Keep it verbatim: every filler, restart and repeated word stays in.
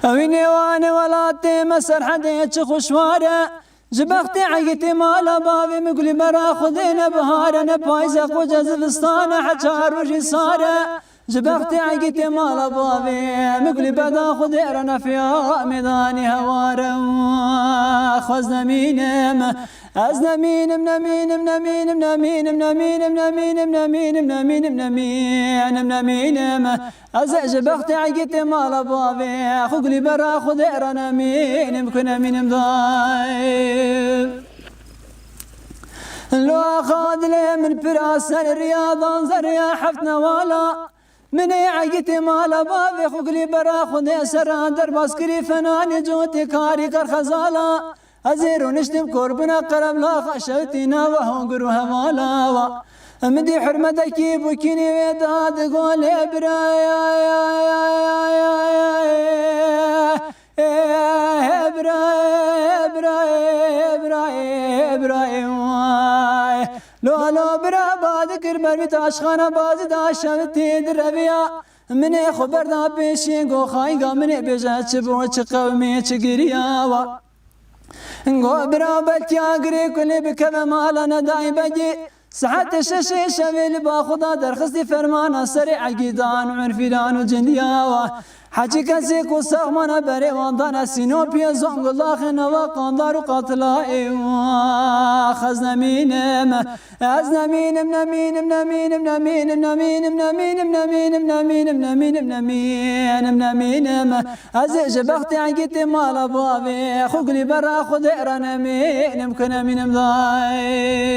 Ew ê nêwanê welatê me serhedê çi xweşwar e. Ji bextê egîtê mala bavê min gulî bera Xwedê ne bihar e, ne payîz e, qoca zivistan e, heçar rojî sar e. Ji bextê egîtê mala bavê min gulî beda Xwedê re ne fiya mêdanî hewar e. Xwez nemînim, ez nemînim, nemînim, nemînim, nemînim, nemînim, nemînim, nemînim, nemînim, nemînim, nemînim, nemînim. Ez ê ji bextê egîtê mala bavê xwe gulî bera Xwedê re nemînim ku nemînim dayê. Lo axa dilê min pir a ser riya dan zeriya heft newala. Min ê egîtê mala bavê xwe gulî bera Xwedê sera derbas kirî fenanî cotê karî kerxezala. Ez ê rûniştim korbina qereblaxa şewtî nava hongur û hevala wa. Min dî hurmetekî bûkînî wê da di golê birayê. Ê, birayê, birayê, birayê, birayê, way. Lo, lo, bira, ba dikir mermî taşxana bazî da şewtî direviya. Min ê xwe berda pêşî go xayga min ê bêje çi bû, çi qewmî, çi giriya wa. Go bira belkiya girê kulê bikeve mala nedayê begî. Saetê şeşê şevê li ba xwe da derxistî fermana serê egîdan û irfîran û cindiya wa. Hecî kesê ku saxmana berê wan dane Sînopiyê Zonguldaxê nava qandar û qatila ê wa. Xez nemînim, ez nemînim, nemînim, nemînim, nemînim, nemînim, nemînim, nemînim, nemînim, nemînim, nemînim, nemînim, nemînim. Ez ê ji bextê egîtê mala bavê xwe gulî bera Xwedê re nemînim ku nemînim dayê.